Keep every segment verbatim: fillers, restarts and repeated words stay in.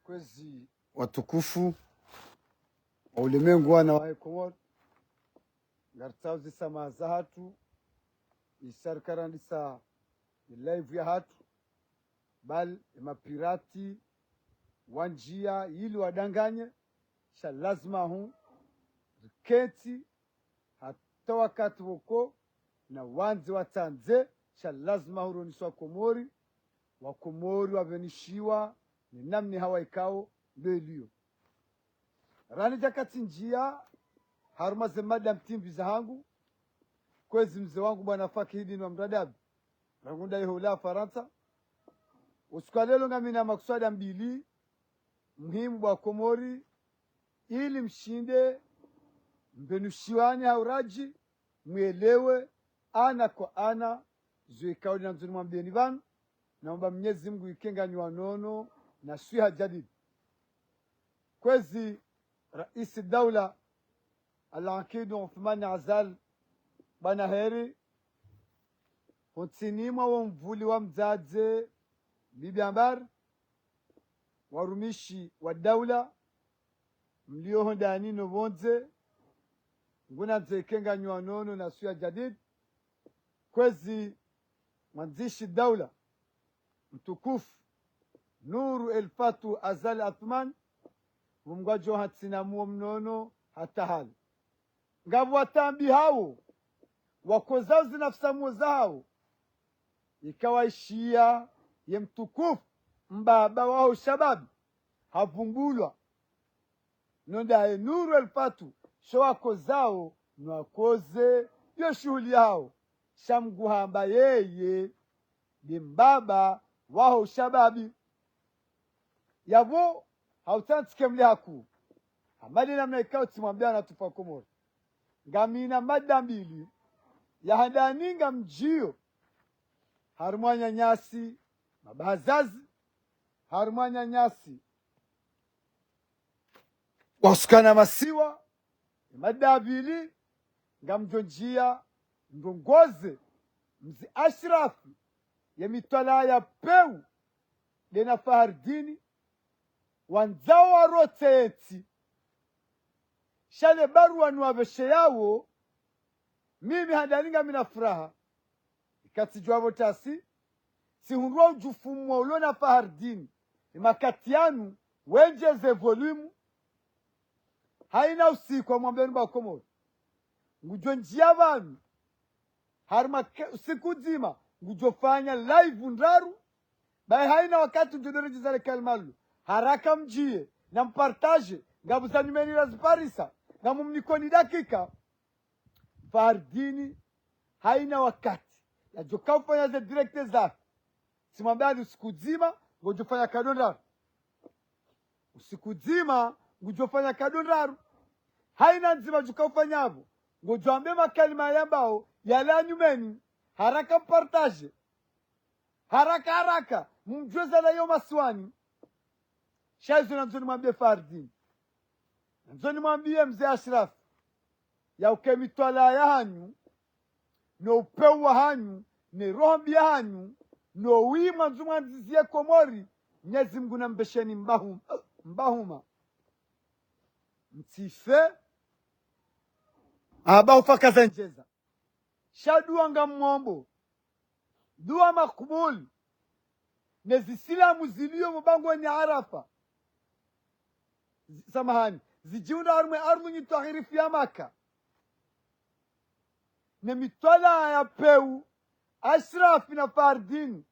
Kwezi watukufu wa ulemengu, wana wa Komori, ngaritsao zisamaha zahatru, isha rikarandisa ye live yahatru, bal emapirati wandjia ili wadanganye, sha lazima hu rikentsi hata wakati woko na wandze watsandze, sha lazima huroniswa Komori, wa Komori wapvenishiwa ne namna hawa ikao ndo iliyo. Rani djaka tsindjia harumwa ze mada mtrimbi zahangu, kwezi mze wangu bwana Fakihidini wa Mradabi, rangu ndaye hula Farantsa. Usiku wa leo ngamina makuswada mbili muhimu bwa Komori, ili mshinde mpvenushiwani ha uradji, mwelewe ana kwa ana zo ikao nandzo nimwambiyeni pvanu, naomba Mnyezi Mungu yike nganyi wa nono na swiha jadidi. Kwezi Raisi Daula Al-Ankid Uthman Azali, bwana heri, hontsini mwa wo mvuli wa mdzadze Bibi Ambar, warumishi wa daula, mlio hondani no pvondze, ngunandzo yike nganyi wa nono na swiha jadidi. Kwezi mwandzishi daula mtukufu Nuru El Fatu Azali Athumani, pvo mngwadjo hantsina muo mnono hata hale. Ngapvo watambi hawo wakozao zinafsi za muo zahawo, ikawaishiya ye mtukufu mbaba waho shababi havumbulwa, no ndaye Nuru El Fatu, sho wakozao no wakoze yo shuhuli yahawo, sha mngu hamba yeye nde mbaba waho shababi. Yapvo, hautsantsike mle haku. Hama nde namna ikao tsimwambia na tufa Komori. Ngamina mada mbili, ya handani ngamdjio harumwa wananyasi mabahazazi, harumwa wananyasi wasukana masiwa, ye mada ya pvili, ngamdjo ndjia ndrongoze mze Ashrafi ye mitwalaa ya pewu nde na Fahardini, wandzao warotse yentsi. Sha le barua niwapvesheyawo, mimi handani ngamina furaha. Ikatsi djuwa pvo tasi, tsihundrwa udjufumu wa ulo na Fahardini, ye makati yanu, wendjeze volume, haina usiku wa mwambeni ba Komori. Ngudjo ndjia pvanu, harumwa ke-, usiku dzima, ngudjo fanya live ndraru, baye haina wakati ngudjo doredjeza le kalima lilo. Haraka mdjie, na mpartage, ngapvo za nyumeni raziparisa, ngamumnikoni dakika. Fahardini, haina wakati yadjo kaufanya ze direct zahe. Tsimwambia ni usiku dzima, ngudjo fanya kado ndraru. Usiku dzima, ngudjo fanya kado ndraru. Haina ndzima djo kaufanya pvo, ngudjo ambe makalima yambao, yale ya nyumeni, haraka mpartage. Haraka, haraka, mdjuwe zalayo masiwani. Sha izo nandzo nimwambie Fahardini. Nandzo nimwambie mze Ashrafi, ya uke mitwalaa yahanyu, no upewu wahanyu, ne roho mbi yahanyu, no wima ndzo mwandzizie Komori, Mnyezi Mungu na mbesheni mbahum-, mbahuma. Mtsife, aba ufa kaza ndjeza. Sha dua ngamombo. Dua makubuli. Ne zisilamu zilio pvo bangweni Arafa. Zi-, samahani. Zidjihundra harumwa ye ardhu nyitwahirifu ya Maka. Ne mitwalaa ya pewu, Ashrafi na Fahardini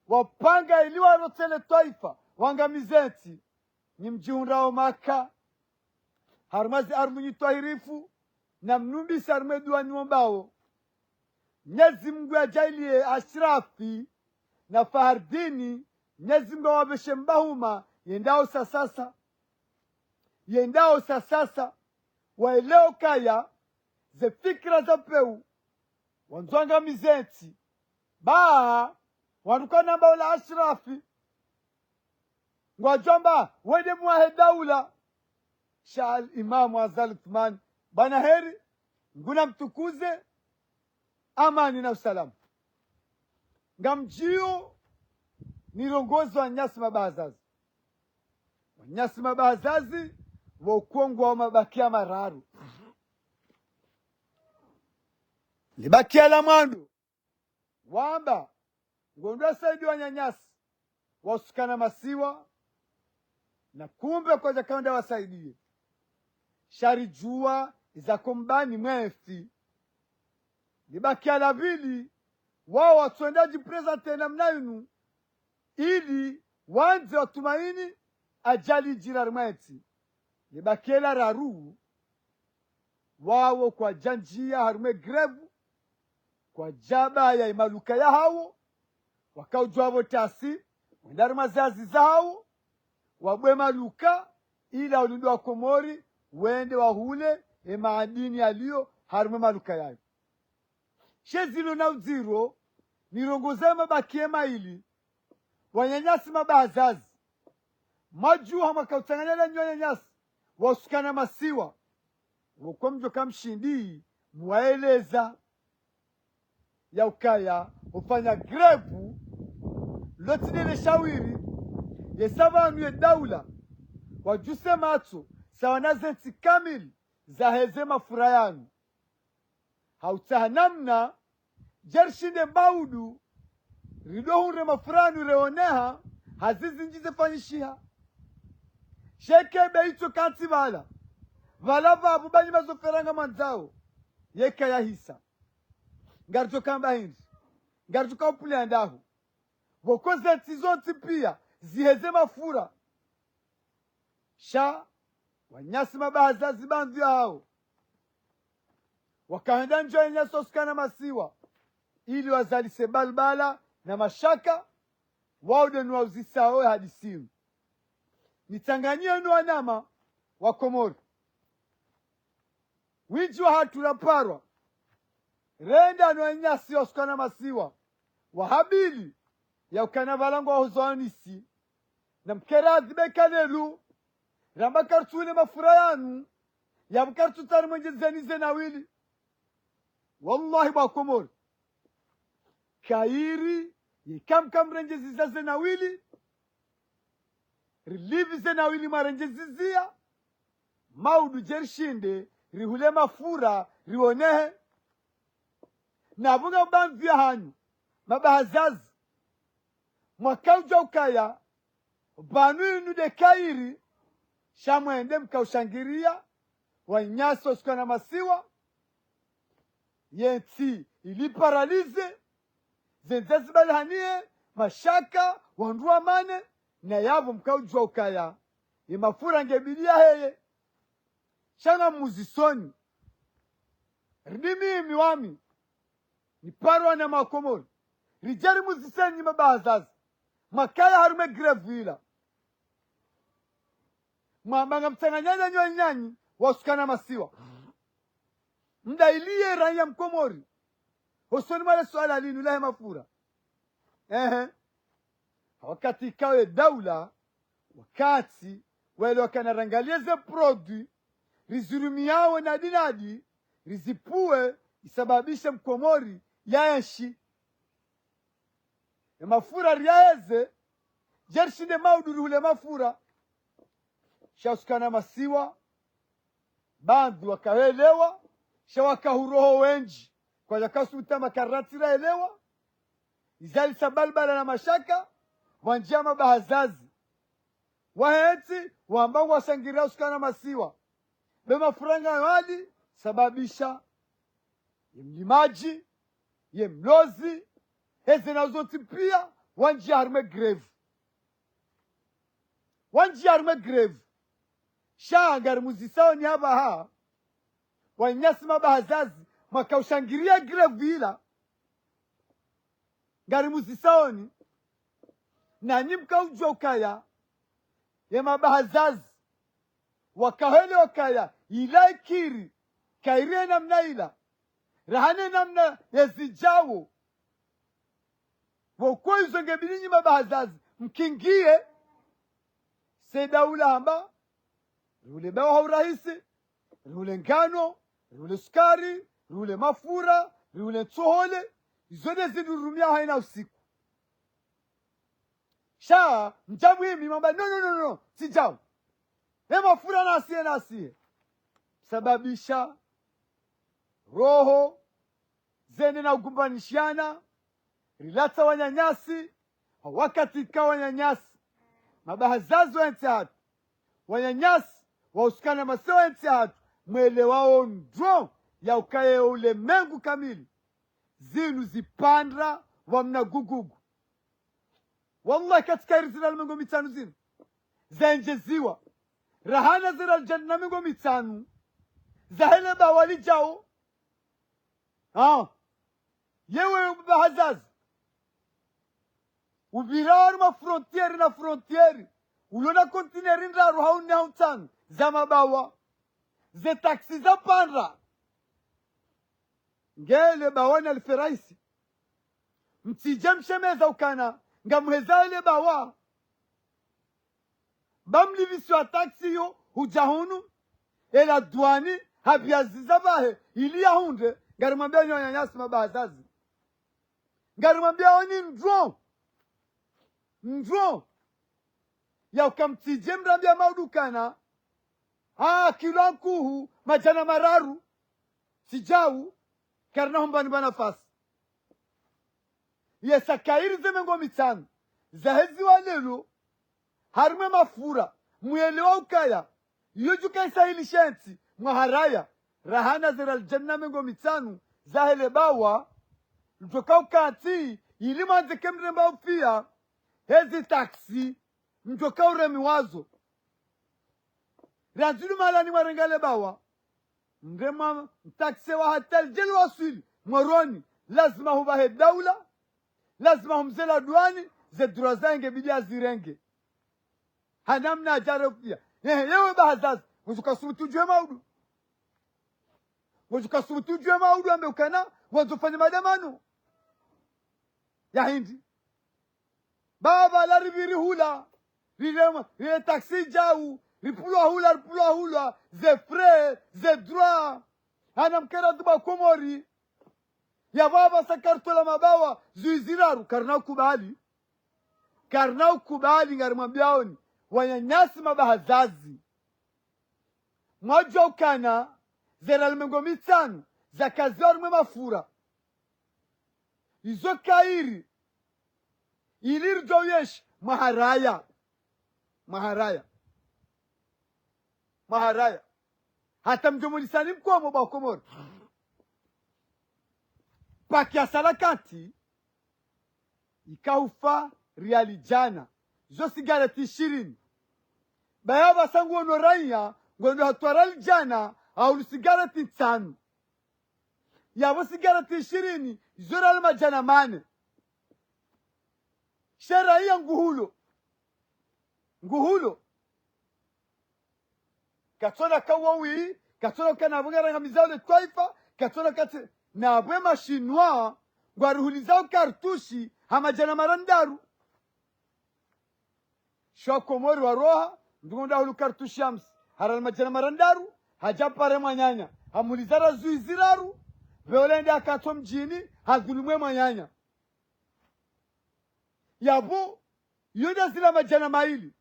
wapanga ili warotse le twaifa, wangamize ntsi. Nyi mdjihundrao Maka, harumwa ze ardhu nyitwahirifu, na mnumbise harumwa ye dua niombao. Mnyezi Mungu yadjaaliye Ashrafi na Fahardini, Mnyezi Mungu awapveshe mbahuma, yendao sasasa. Yendao sasasa, waelewe ukaya, ze fikira za pewu, wandzo wangamize ntsi. Ba, wandru kana mba ula Ashrafi. Ngwadjo amba, wende mwahe daula. Sha al Imamu Azali Uthman, bwana heri, nguna mtukuze, amani na usalama. Ngamdjio, nirongoze wananyasi mabahazazi. Nyasi mabahazazi, pvoko ngwao mabakiya mararu. Libakiya la mwando, wamba, ngwendo wasaidiye wananyasi wa usukana masiwa, na kumbe kwadjaka wende wasaidiye. Sha ridjuwa iza kombani mwefi. Libakiya la pvili, wao watsonda djiprezante namna inu, ili wandze watumaini ajali idjiri harumwa entsi. Libakiya la raru, wao kwadjandjiya harumwa e grevu, kwadjabaya emaluka yahawo, wakaudjuwa pvo tasi, wende harumwa ze hazi zahawo, wabuwe maluka, ili walindo wa Komori, wende wahule emaadini yaliyo harumwa emaluka yayo. She zilo na udziro, nirongoze mabakiya mayili, wananyasi mabahazazi. Mwadjuha mwakautsanganya na nyi wananyasi wa usukana masiwa, pvoko mdjoka mshindi muwaeleza ya ukaya ufanya grevu, lotsi ndele shawiri, yesa pvanu ye daula, wadjuse matso, sawa na ze ntsi kamili, zaheze mafura yanu. Ha utsaha namna, djerishinde maudu, ridohundre mafura yanu reoneha, hazi zindji zefanyishiha. Sheke be itso kantsi pvala. Pvala pvapvo banyi mazoferanga mwandzao. Yeka yahisa. Ngaridjo kamba hindri. Ngaridjo kaupvule andahu. Pvoko ze ntsi zontsi piya, ziheze mafura. Sha, wananyasi mabahazazi bandzi yahawo. Wakahenda ndjo wananyasi wa usukana masiwa. Ili wazalise balbala na mashaka, wao nde ni wauzisao ye hadisi inu. Nitsanganyiye no wanama wa Komori. Windji wahatru raparwa. Renda no wananyasi wa usukana masiwa. Wahabili, ya ukana pvala ngwahuzo wanisi. Na mkera adhibe kalelu. Ramba karitsuhule mafura yanu. Ya mkera tsutari mwenje zeni zena wili. Wallahi bo wa Komori. Kayiri, yeka mkamrendjeziza zena wili. Rilipvi zena wili mwarendjeziziya. Maudu djerishinde, rihule mafura, rionehe. Na pvunga bandzi yahanyu, mabahazazi. Mwakaudjuwa ukaya, pvanu inu nde kayiri, sha mwende mkaushangiriya, wananyasi wa usukana masiwa, yentsi ili paralize, zendza zibalihaniye, mashaka, wandru wamane, na yapvo mkaudjuwa ukaya, ye mafura ngebidi yaheye. Sha ngamuzisoni. Ridimi mi wami. Niparwa na makomori. Ridjari muziseni mabahazazi. Mwakaya harumwa e grevu ila. Mwamba ngamtsanganyana nyi wananyanyi wa usukana masiwa. Mdayiliye raiya mkomori. Hosoni mwa le suala linu lahe mafura. Ehe. Wakati ikao ye daula, wakati, wele wakana rangaliye ze produit, rizirumiyawo nadi nadi, rizipvuwe, isababishe mkomori, yaenshi. E mafura riyaheze, djerishinde maudu rihule mafura. Sha usukana masiwa, bandzi wakahelewa, sha wakahuroho wendji. Kwadjaka usubutu makarati rahelewa, izalisa balbala na mashaka, wandjiya mabahazazi. Wahentsi, wamba ngwashangiriya usukana masiwa. Be mafura ngayo hali, sababisha. Ye mlimadji, ye mlozi, heze na zontsi piya, wandjiya harumwa e grevu. Wandjiya harumwa e grevu. Sha ngarimuzisawo nyi apvaha. Wananyasi mabahazazi, mwakaushangiriya e grevu ila. Ngarimuzisawo nyi. Nanyi mkaudjuwa ukaya. Ye mabahazazi. Wakahelewa ukaya. Ila ikiri. Kayiri ye namna ila. Raha ne namna yezidjawo. Pvoko izo ngebidi nyi mabahazazi, mkingiye. Se daula hamba, rihule bawa ha urahisi, rihule ngano, rihule sukari, rihule mafura, rihule ntsohole, izo nde zindru rirumiya hayina usiku. Sha, mdja muhimi mwamba, no, no, no, no, tsi djawu. Ye mafura nasiye, nasiye. Sababisha roho zende na ugumbanishana, rilatsa wananyasi, ha wakati ka wananyasi, mabahazazi wa entsi hatru, wananyasi, wahusukana masiwa entsi hatru, mwelewa wo ndro ya ukaya ulemengu kamili. Zinu zipvandra wa mna gugugu. Wallahi, katsika iri zira le mengo mitsanu zinu zaendjeziwa, rahana zira le djana na mengo mitsanu zahe le bawa lidjao. Ah. Yewe bahazazi, upvira harumwa frontière na frontière, ulona kontineri ndraru hau nne hau ntsanu za mabawa, ze taxi zapvandra. Nge le bawa naliferaisi. Mtsidje mshemeza ukana ngamheza le bawa. Ba mlipvisi wa taxi yo hudja hunu, ela duani, hapviaziza pvahe, ili yahundre, ngarimwambiao nyi wananyasi mabahazazi. Ngarimwambiao nyi ndro. Ndro. Ya uka mtsidje mrambia maudukana. Ah, kilo nkuhu, madjana mararu. Tsidjau, karina humbani ba nafasi. Yesa ka iri ze mengo mitsanu zaheziwa leo, harumwa mafura, mwelewa ukaya, iyo djuka isahilisha entsi, mwaharaya, rahana zira le djana na mengo mitsanu zahe le bawa, mdjoka ukantsi, ili mwandze ke mremba upvia, hezi taxi, mdjoka uremi wazo. Randzi lumalani mwarenga le bawa, mremwa mtaxi wa hata lidjeli waswili Moroni, lazima hupvahe daula, lazima humze la duani, ze droit zahe nge bidi azirenge. Ha namna adjare upvia. Ehe, yewe bahazazi, ngudjo kasubutu udjuwe maudu. Ngudjo kasubutu udjuwe maudu ambe ukana, ngwandzo fanye madamano ya hindri. Baba la ripviri hula, rirema, rire taxi djau, ripvulwa hula, ripvulwa hula, ze frais, ze droit. Hana mkera duba Komori. Ya baba sa kartola mabawa, zui ziraru, karina ukubali. Karina ukubali, ngarimwambiao nyi, wananyasi mabahazazi. Mwadjua ukana, zera le mengo mitsanu, zakaziwa harumwa mafura. Izo ka iri, ili ridjo uyeshi, mwaharaya. Mwaharaya. Mwaharaya. Hata mdjo mulisani mkomo ba Komori. Paki ya Salakati, ikaufa riali djana. Zo sigareti ishirini. Baya basa nguono raiya, ngwendo hatwara lidjana, hahulu sigareti ntsanu. Yapvo sigareti ishirini, izo riali madjana mane. Sha raiya nguhulo. Nguhulo. Katsona kawawi, katsona kana pvo ngarangamiza le twaifa, katsona katsi, na pvwe mashinwa, ngwarihulizao kartushi, ha madjana marandaru. Sha Komori waroha, ndungo ndahulu kartushi ya msi. Harali madjana marandaru, hadja pare mwananya. Hamuliza ra zui ziraru, pveole nde akatso mdjini, hadhulumu mwananya. Yapvo, iyo nde zila madjana maili.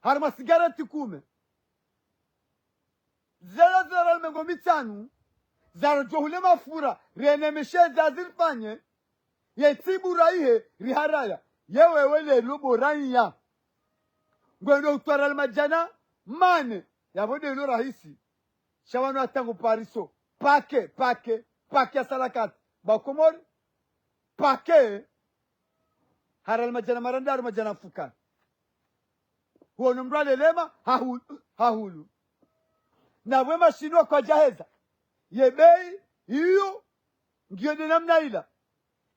Harumwa sigareti kume. Zela zera le mengo mitsanu, zarodjo hule mafura, rene misheza zirifanye, ye tsibu raihe, riharaya, ye wewe lelo bo raiya. Ngwendo utwara le madjana mane, yapvo nde ilo rahisi. Sha wanu atangu pariso, pake, pake, pake ya Salakati. Ba Komori, pake, harali madjana marandaru madjana mfukare. Huono mndru alelema, hahulu, hahulu. Na pvwe mashinwa kwadjaheza. Ye bei, iyo, ngiyo nde namna ila.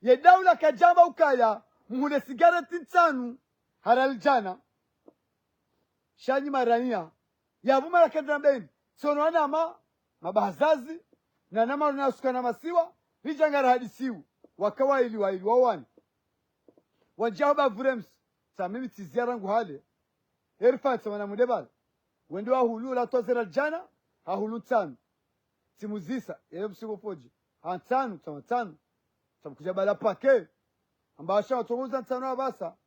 Ye daula kadjamba ukaya, muhule sigareti ntsanu, harali djana. Sha nyi maraiya, yapvo mara kadra mbeni. Tsono wanama, mabahazazi, na nama na suka na masiwa, ridja ngarahadisiu, waka waili waili wawani. Wandjia ho ba pvure msi, tsa mimi tsi ziara ngu hale. Erifantsa wana mudebala. Wende wahulu la twa zera djana, hahulu ntsanu. Tsimuzisa, yeye msiku pvodje. Ha ntsanu, tsama ntsanu. Tsama kudja bala pake. Amba asha watongoza ntsanu apvasa.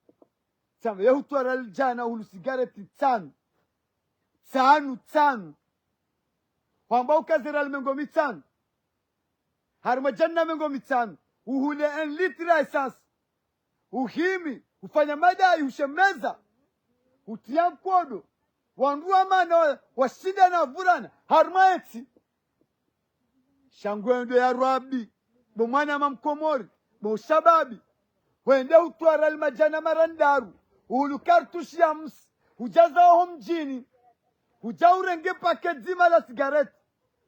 Tsamba ye hutwara lidjana hulu sigareti ntsanu. tsanu tsanu. Hwamba ukaze riali mengo mitsanu. Harimwa djana mengo mitsanu. Uhule un litre ya essence. Uhimi, ufanya madai, ushemeza. Utriya nkodo. Wandru wa mana wa, washindana wavurana. Harimwa entsi. Sha ngwendo ya Rabi, bo mwana mama Mkomori, bo shababi. Hwende utwara riali madjana marandaru, ulu kartushi ya msi, udjaza oho mdjini. Udja urenge pake dzima la sigareti.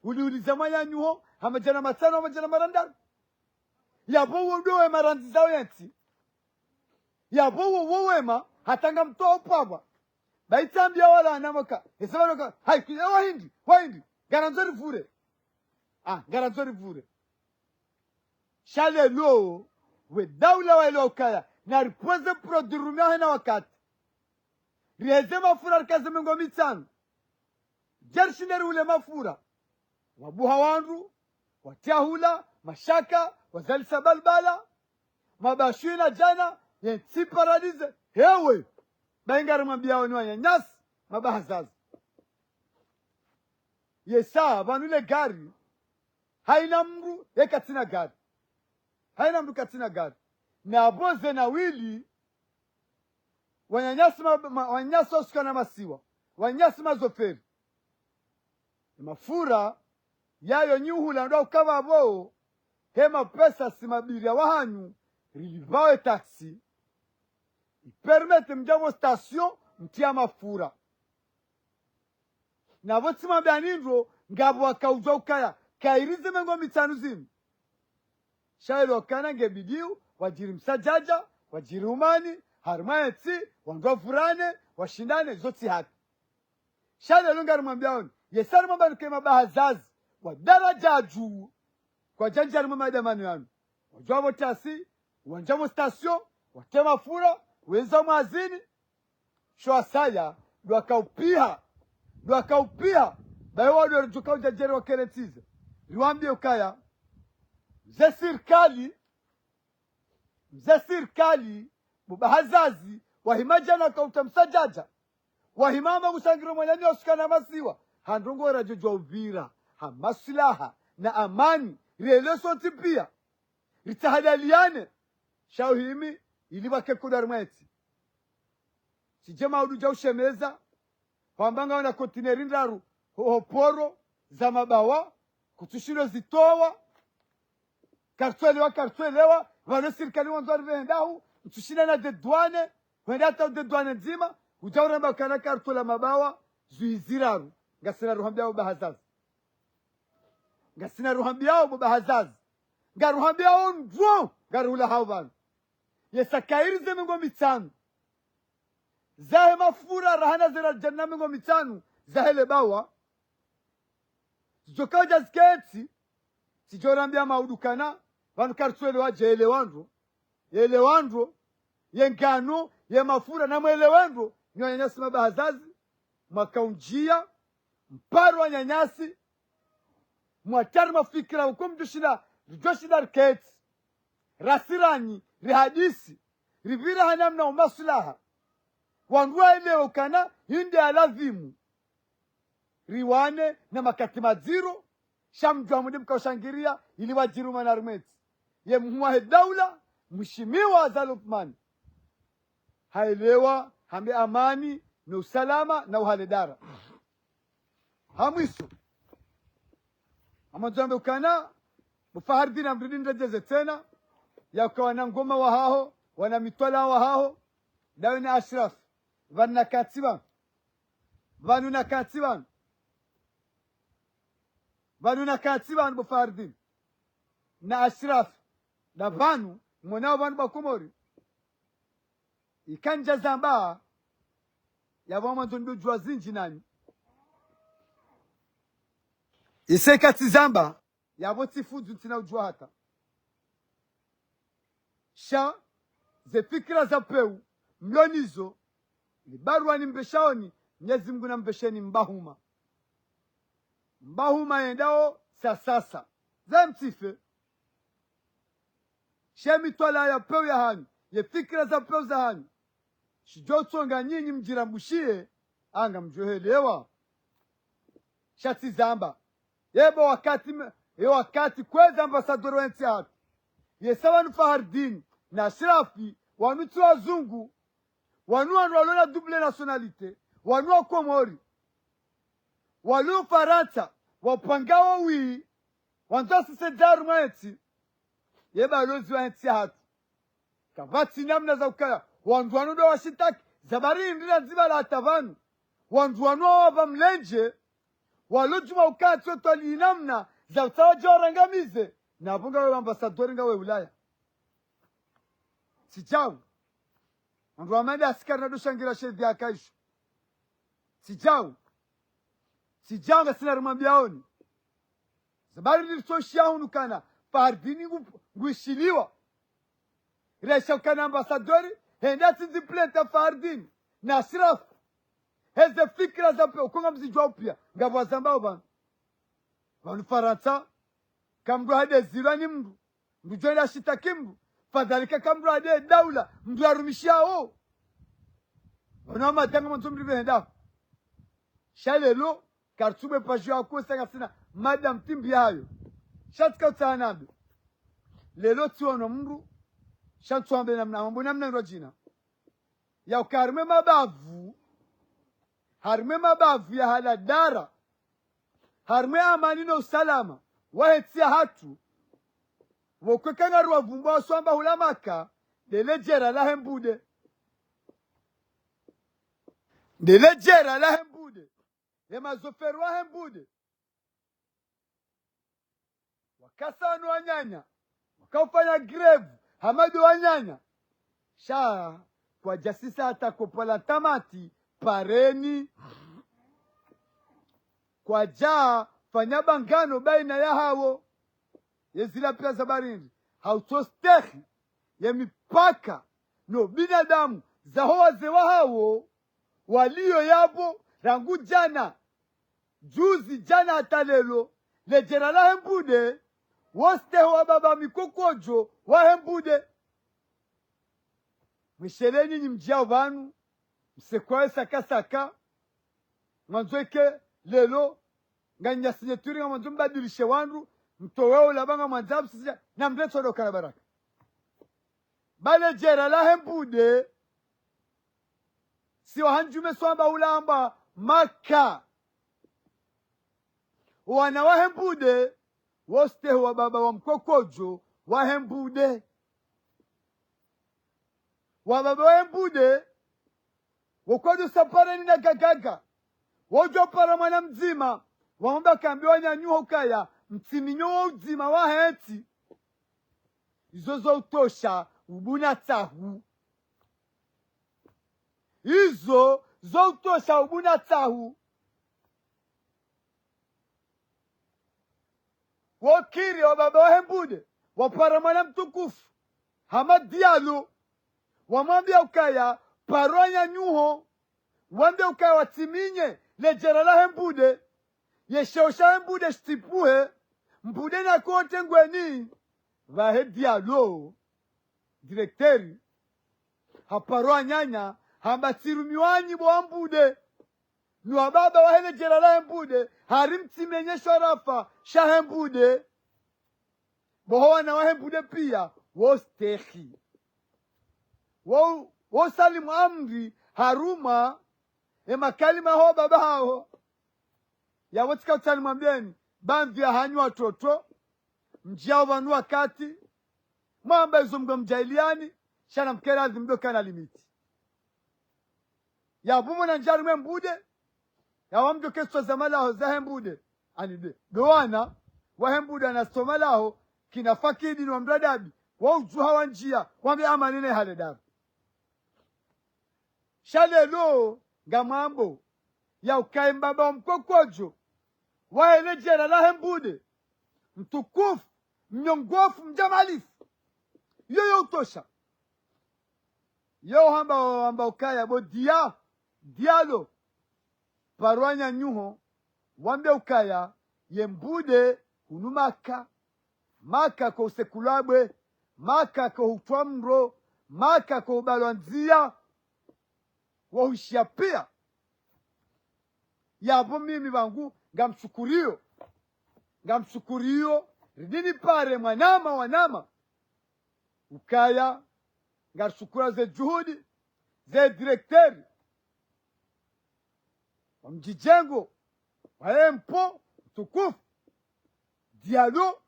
Uliuliza mwananyaho, ha madjana matsanu, ha madjana marandaru. Yapvo uwo ndo wema randzi zao yentsi. Yapvo uwo, uwo wema, hata ngamtoao pvapva. Baitsambiya wala anamoka. Ese waloka, hayi, kuya wahindi, wahindi. Ngarandzo rivure. Ah, ngarandzo rivure. Sha leo, we daula waelewa ukaya, na ripvweze produit rume hena wakati. Riheze mafura rikaze mengo mitsanu. Djerishinde rihule mafura. Wabuha wandru, watriya hula, mashaka, wazalisa balbala, mabashwi na djana, yentsi paralysé, hewe. Bayi ngarimwambiyao nyi wananyasi, mabahazazi. Yesa, pvanu le gari, hayina mndru, ye katsina gari. Hayina mndru katsina gari. Na apvo ze na wili, wananyasi ma, ma, wananyasi wasuka na masiwa, wananyasi mazoferi. Emafura, yayo nyi uhula ndo ukapvapvo, he mapesa si mabiriya wahanyu, rilipvao etaxi, ipermete mdja pvo station, mtriya mafura. Na pvo tsimwambiya ni ndro, ngapvo wakaudjuwa ukaya, kayiri ze mengo mitsanu zinu. Sha ilo kana nge bidiu, wadjiri msadjadja, wadjiri umani, harimwa entsi, wandru wavurane, washindane, zo tsi haki. Sha leo ngarimwambiyao nyi, yesa rimwambani ke mabahazazi, wa daradja ya dju, kwadjandja harimwa madamano yanu. Wadjuwa pvo taxi, wandja pvo station, watriya mafura, wendza mwazini, sho wasaya, ndo wakaupviha, ndo wakaupviha, bayi wandru ridjuka udjadjeri wakerentsize. Riwambiye ukaya, mze sirikali, mze sirikali, bo bahazazi, wahima djana wakauta msadjadja. Wahima hama kushangiro mwananyaho wasuka na masiwa. Ha ndrongoo radjo djuwa upvira, ha maslaha, na amani, rielewe sontsi piya. Ritsahaliyane. Sha uhimi, ili pvwake kudo harimwa entsi. Tsidje maudu dja ushemeza, hwamba ngawe na kontineri ndraru, ho, ho poro, za mabawa, kutsushindo zitowa, kartsuelewa, kartsuelewa, pvanu sirikali wandzo waripve hendahu, ntsushinda na dedwane, hwenda hata udedwane ndzima, udja uramba kana kartsu la mabawa, zuizi raru, ngasina ruhambiyao bo bahazazi. Ngasina ruhambiyao bo bahazazi. Ngaruhambiyao ndro, ngarihulahao pvanu. Yesa kayiri ze mengo mitsanu. Zahe mafura rahana ze riali djana mengo mitsanu, zahe le bawa. Zidjoka udja zikentsi, tsidjo rambiya maudu kana, pvanu kartsuelewa dje elewa ndro. Elewa ndro, ye ngano, ye mafura, na mwelewe ndro, nyi wananyasi mabahazazi, mwakaundjiya, mparo wananyasi, mwatari mafikira, uko mdjoshinda, ridjoshinda riketsi, rasiranyi, rihadisi, ripvira ha namna umaslaha. Wandru waelewe ukana, hinde ya lazimu. Riwane na makati madziro, sha mdjuwa mwende mkaushangiria, ili wadjiri umana harimwa entsi. Ye mhuu wahe daula, mheshimiwa Azali Assoumani. Haelewa, hambe amani, no usalama, na uhale dara. Ha mwiso. Ngamwandzo nambe ukana, bo Fahardine amridi niredjeze tsena, yaka wana ngoma wahaho, wana mitwalaa wahaho, ndawe na Ashraf, pvanu naketsi pvanu. Pvanu naketsi pvanu. Pvanu naketsi pvanu bo Fahardine. Na Ashraf. Na pvanu, mwonao pvanu bo Komori. Ika ndja zamba, yapvo ngamwandzo ndo djuwa zindji nanyi. Ise katsi zamba, yapvo tsi fuzu ntsina udjuwa hata. Sha, ze fikira za pewu, mlo nizo, ni barua nimpveshaoni, Mnyezi Mngu nampvesheni mbahuma. Mbahuma yendao, sasasa. Ze mtsife. She mitwalaa ya pewu ya hanyu, ye fikira za pewu za hanyu. Shidjo tsonga nyinyi mdjirambushiye, anga mdjo helewa. Sha tsi zamba. Yebo wakati me-, ye wakati kwezi ambassadeur wa entsi yahatru. Yesa wanu Fahardine na Ashrafi, wanu tsi wazungu, wanu wanu walo na double nationalité, wanu wa Komori, walo Farantsa, wapanga wo wi, wandzo wasise daru mwa entsi, ye balozi wa entsi yahatru. Kapvatsi namna za ukaya, wandru wanu ndo washitaki, za bari indri na ndziba la hata pvanu. Wandru wanu wawapva mlendje, walo djuma ukaya tsi wo twali namna za utsaha wadje warangamize, na pvo ngawe ambassadeur ngawe Ulaya. Tsi djau. Wandru wa mada askari na ndo shangira shedhi ya kaisho. Tsi djau. Tsi djau ngasina rimwambiaoni. Za bari ritsoshia hunu kana, Fahardine ngu-, nguishiliwa. Resha ukana ambassadeur, hende atsindzi plainte Fahardine na Ashrafi. Heze fikira za pe-, uko ngamzidjuao pia, ngapvo wazambao pvanu. Pvanu Farantsa, ka mndru hadezilwa ni mndru, mndru djo ila shitaki mndru, fadhalika ka mndru hade daula, mndru yarumishiao. Pvanu wa matanga mwandzo mndru pvehenda. Sha lelo, karitsubwe pvadjo ya kusa ngasina, madam timbi yayo. Sha tsika utsaha nambe. Lelo tsi wono mndru, sha ntsuambe namna, mambo namna ndo djina. Ya uka harimwe mabavu, harimwe mabavu ya haladara, harimwe amani no usalama, wahe ntsi yahatru, pvoko eka ngari wavumbua waswamba hula Maka, ndele djera lahe mbude. Ndele djera lahe mbude. Ye mazoferi wahe mbude. Wakasa wanu wananya, wakaufanya grève, hama ndo wananya. Sha, kwadjasisa hata kopo la tamati, pareni. Kwadja fanya bangano baina yahawo. Ye zila pia za bari indri, hautsostehi ye mipaka no binadamu zaho wazee wahawo, waliyo yapvo rangu djana, juzi djana hata lelo, ledjera lahe mbude, wostehi wa baba mikokodjo wahe mbude. Mwisheleni nyi mdjiao pvanu, msekwawe saka saka, mwandzo ike lelo, nganya signature ngamwandzo mbadilishe wandru, mtowe ula pvanga mwandzo msisha, na mndre tsodo kana baraka. Ba ledjera lahe mbude, si wahandjume swamba ulamba Maka. Wana wahe mbude, wostehi wa baba wa mkokodjo wahe mbude. Wa baba wahe mbude, wokodjo sapareni na gagaga. Wodjo para mwana mdzima, wamba kambi wananyuho kaya, mtsiminyo wo udzima wahe ntsi. Izo zo utosha ubuna tsahu. Izo zo utosha ubuna tsahu. Wokiri wa baba wahe mbude, wapara mwana mtukufu, hama Diallo, wamwambia ukaya, paro wananyuho, wambia ukaya watsiminye, ledjera lahe mbude, ye sheo shahe mbude shitipuhe, mbude na kote ngweni, pvahe Diallo, directeur, haparo wananya, hamba tsirumiwanyi bo wa mbude. Ni wa baba wahe ledjera lahe mbude, hari mtsimenye sharafa shahe mbude. Bo ho wana wahe mbude pia, wostehi. Wo, wo salimu amri, harumwa, e makalima ho baba hawo. Yapvo tsika utsani mwambieni, bamvi ya hanyu watoto, mdjiao pvanu wakati, mwamba izo mdo mdjailiani, sha na mkera adhi mdo kana limiti. Yapvo mwana ndjari mwe mbude, ya wamdo ketswa za malaho zahe mbude, ani de. Do wana, wahe mbude ana soma laho, kina Fakidi no mradabi, wa udjuha wa ndjia, wambe amani ne hale daru. Sha lelo, ngamwambo, ya ukaye mbaba wa mkokodjo, wahe ledjera lahe mbude, mtukufu, mnyongofu, mdjamalifu. Iyo yo utosha. Yo hamba, hamba ukaya bo Dia, Diallo, paro wananyuho, wambe ukaya, ye mbude, hunu Maka. Maka ko usekulwa bwe, Maka ko hutwa mro, Maka ko ubalwa ndzia, wo hushia pia. Yapvo mimi pvangu, ngamshukuriyo, ngamshukuriyo, ridini pare mwanama wanama. Ukaya, ngarishukura ze juhudi, ze directeur, wa mdjijengo, wa empo, mtukufu, Diallo,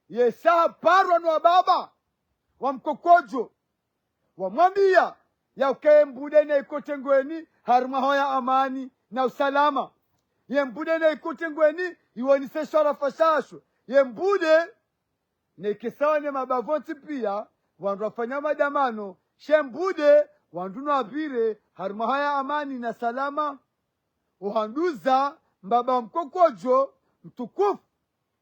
yesa parwa no baba wa Mkokodjo, wamwambiya, ya uka ye mbude neyikote ngweni, harimwa hawa ya amani na usalama. Ye mbude neyikote ngweni, iwonise sharafa shasho. Ye mbude, neyike sawa ne mabavu ontsi piya, wandru wafanya madamano, she mbude, wandru no wapvire, harimwa hawa ya amani na salama. Ohanduza, mbaba wa Mkokodjo, mtukufu,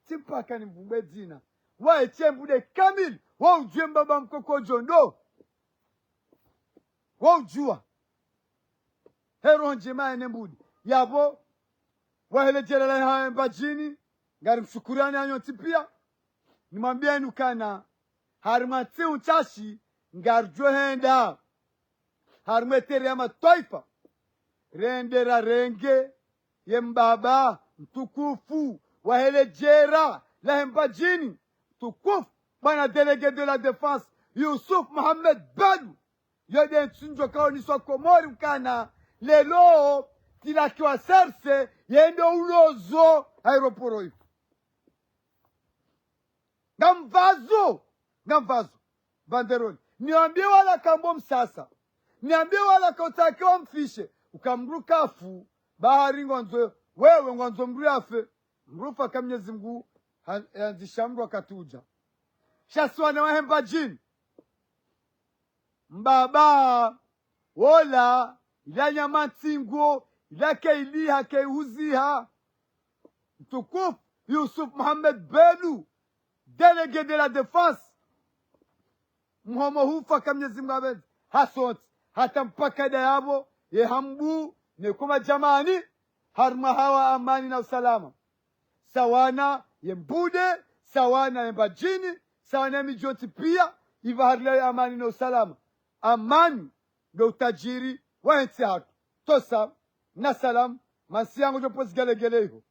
tsi mpaka nimvumbwe dzina. Waye she mbude kamili, wa udjuwe mbaba wa Mkokodjo ndo. Wa udjuwa. He roho ndjema yene mbude. Yapvo, wahe le djera la Mbadjini, ngarimshukuriyani hanyu ontsi piya. Nimwambiyeni ukana, harimwa ntsi untsashi, ngaridjo henda harimwa etere ya matwaifa, rende rarenge ye mbaba mtukufu wahe le djera lahe Mbadjini, mtukufu bwana délégué de la défense, Youssouf Mohamed Belou. Yo nde ntsi ndjo kaoniswa Komori ukana, leo, tilakiwa serse, yende ulozo aéroport ifu. Ngamvazo, ngamvazo. Banderole. Niwambiye wala kambo msasa. Niwambiye wala kautsaha wamfishe. Uka mdru kafu, bahari ngwandzo, wewe ngwandzo mdru yafe. Mdru ufa ka Mnyezi Mngu, ha-, yandzisha mdru wakati udja. Sha si wana wahe Mbadjini. Mbaba, wola, ila nyama ntsingo, ila keyiliha, keyihuziha. Mtukufu Youssouf Mohamed Belou, délégué de la défense. Mhomo hufa ka Mnyezi Mngu apvendze, hasontsi, hata mpaka nda yapvo, ye hambu, ne kuma djamani, harimwa hawa amani na usalama. Sawa na ye mbude, sawa na ye Mbadjini, sawa na ye midji yontsi piya, ipva harilawe amani na usalama. Amani ndo utadjiri wahe ntsi yahatru. Tosa, na salam, masiyango djo pozi gelegele iho.